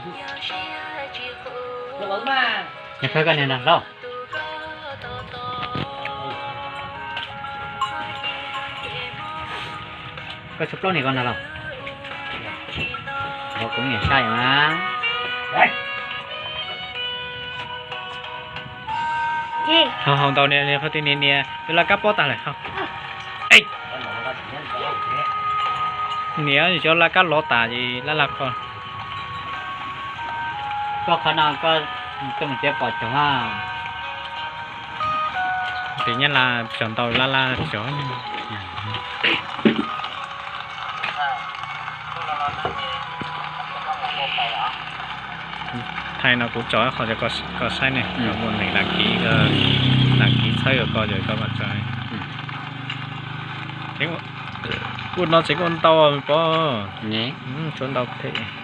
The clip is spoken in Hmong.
Nws qhia koj niag no lauj. Koj tshuav plaub niag ko no lauj. Ua kuv niam saib mas. Haus haus ntau niag, niag qhov twg niag niag, yuav laj kab pob tag lawm. Niam, cov laj kab lov tas ces laj laj kho. Koj qhov no koj coj mus txiav pom tsoog. Tes nyab laj tsoog ntau laj laj tsoog. Thaij no kuv tso qhov koj saib ne, muaj neeg đăng ký, đăng ký txhawb rau koj ces koj mam tso. Ua no tseem ua ntau pob, tshuav ntau thiab.